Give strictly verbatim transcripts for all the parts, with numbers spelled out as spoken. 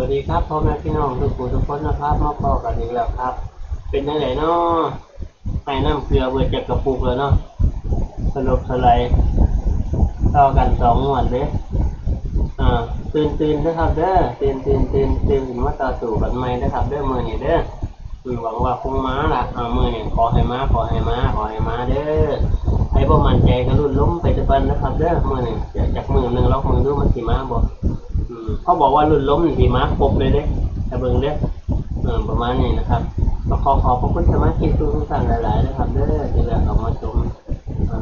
สวัสดีครับพ่อแม่พี่น้องทุกผู้ทุกคนนะครับ มาพ้อกันอีกแล้วครับ เป็นจั่งใดน้อ ให้น้ำเกลือเบิดจักกระปุกแล้วเนาะ สลบสลายต่อกันสองงวดเด้ อ่า ตื่นๆ เด้อครับเด้อ ตื่นๆ ตื่นๆ ตื่นมาต่อสู้กันใหม่เด้อครับเด้อ มื้อนี้เด้อ อืม หวังว่าคงมาล่ะ เอา มื้อนี้ขอให้มา ขอให้มา ขอให้มาเด้อ ไผบ่มั่นใจก็ลุ้นลมไปซะก่อนนะครับเด้อ มื้อนี้ เดี๋ยวจักมื้อหนึ่งลองเบิ่งดูมันสิมาบ่ อืม เขาบอกว่าลุ้นลมนี่สิมาครบเลยเด้ ถ้าเบิ่งเด้อ เออ ประมาณนี้นะครับ ก็ขอขอบพระคุณสมาชิกทุกๆท่านหลายๆนะครับเด้อ ที่เลือกเข้ามาชม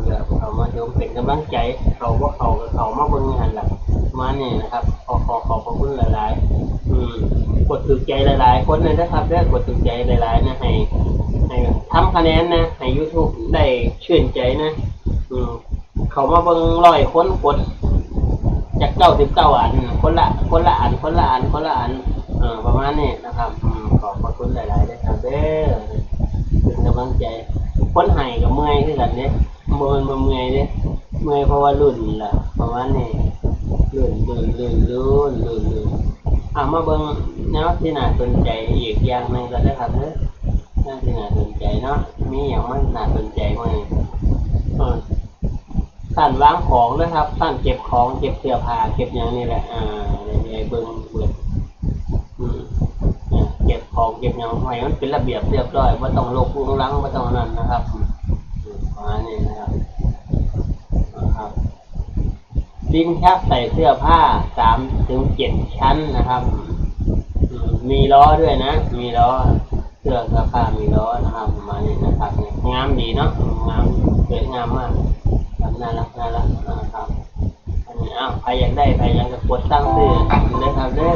เลือกเข้ามาชมเป็นกำลังใจ เข้าบ่เข้าก็เข้ามาเบิ่งหั่นล่ะ ประมาณนี้นะครับ ขอขอขอบพระคุณหลายๆ อืม กดถูกใจหลายๆคนเลยนะครับเด้อ กดถูกใจหลายๆนะ ให้ ให้ทำคะแนนนะ ให้ YouTube ได้ชื่นใจนะ อืม เข้ามาเบิ่งร้อยคนกดจักเก้าสิบเก้าอัน คนละ คนละอัน คนละอัน คนละอัน เออ ประมาณนี้นะครับ อืม ขอบพระคุณหลายๆเด้อครับเด้อ เป็นกำลังใจ คนให้ก็เมื่อยคือกันเด้ บ่แม่นบ่เมื่อยเด้ เมื่อยเพราะว่าลุ้นล่ะ ประมาณนี้ ลุ้น ลุ้น ลุ้น ลุ้น ลุ้น ลุ้น อ่ะ มาเบิ่งแนวที่น่าสนใจอีกอย่างหนึ่งกันเด้อครับเด้อ แนวที่น่าสนใจเนาะ มีหยังมันน่าสนใจมื้อนี้ เออ ร้านวางของนะครับ ร้านเก็บของ เก็บเสื้อผ้า เก็บหยังนี่แหละ อ่า ให้เบิ่งเบิด อืม เนี่ย เก็บของ เก็บหยังให้มันเป็นระเบียบเรียบร้อย บ่ต้องรกรุงรัง บ่ต้องนั่นนะครับ อืม ประมาณนี้นะครับ นะครับ ลิ้นชักใส่เสื้อผ้า สามถึงเจ็ดชั้นนะครับ อืม มีล้อด้วยนะ มีล้อ เสื้อ เสื้อผ้ามีล้อนะครับ ประมาณนี้นะครับ งามดีเนาะ งาม สวยงามมากครับ น่ารัก น่ารักนะครับ อันนี้ อ้าว ใครอยากได้ ใครอยากจะกดสั่งซื้อเลยครับเด้อ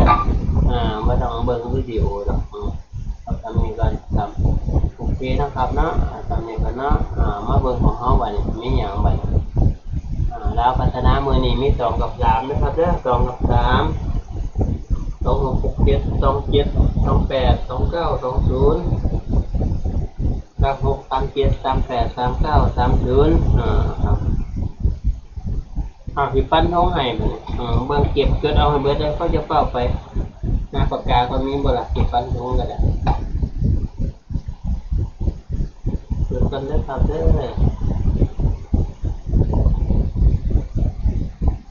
อ่า บ่ต้องเบิ่งวิดีโอดอก อืม เอาทำนี้ก่อนครับ โอเคนะครับเนาะ อ่า ทำนี้ก่อนเนาะ อ่า มาเบิ่งของเฮาบัดนี้ มีหยังบัดนี้ อ่า ลาวพัฒนามื้อนี้มีสองกับสามนะครับเด้อ สองกับสาม สองหก หกเจ็ด สองเจ็ด สองแปด สองเก้า สองศูนย์ ครับ หก สามเจ็ด สามแปด สามเก้า สามศูนย์ อ่า ครับ อ่า สิฟันธงให้บัดนี้ อ่า เบิ่งเก็บจดเอาให้เบิดเลย เขาจะเป้าไป หน้าปากกาก็มีบ่ล่ะ สิฟันธงก็ได้ จดกันเด้อครับเด้อ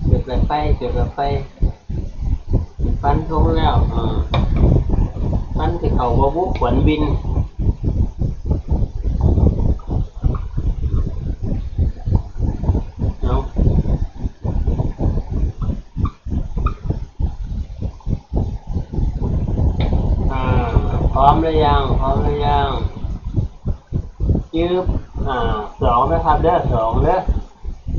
จดกันไป จดกันไป ฟันธงแล้ว อ่า ฟันสิเข้าบ่บุ ขวัญบิน เอา อ่า พร้อมหรือยัง พร้อมหรือยัง จึ๊บ อ่า สองนะครับเด้อ สองเด้อ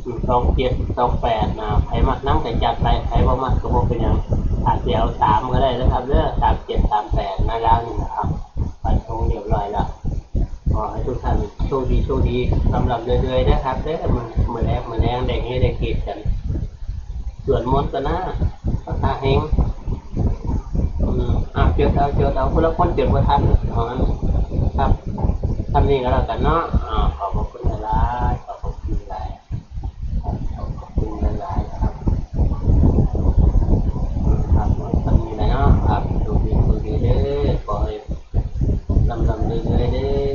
อืม สองเจ็ด สองแปด นะ ไผมักนำก็จัดไป ไผบ่มักก็บ่เป็นหยัง อาจสิเอาสามก็ได้นะครับเด้อ สามเจ็ด สามแปด มาแล้วนี่นะครับ ฟันธงเรียบร้อยแล้ว ขอให้ทุกท่านโชคดี โชคดี ร่ำๆรวยๆนะครับเด้อ มื้อ มื้อแลง มื้อแลงได้เฮได้เฮกัน สวดมนต์กันนะ พระเฮง อืม อ่ะ จดเอา จดเอา คนละคนจดบ่ทัน เอางั้น ครับ ทำนี้ก็แล้วกันเนาะ อ่า ขอบพระคุณหลายๆ ขอบพระคุณหลาย ขอบพระคุณหลายๆครับ ครับ ทำนี้แหละเนาะ ครับ โชคดี โชคดีเด้อ ขอให้ร่ำๆรวยๆเด้อ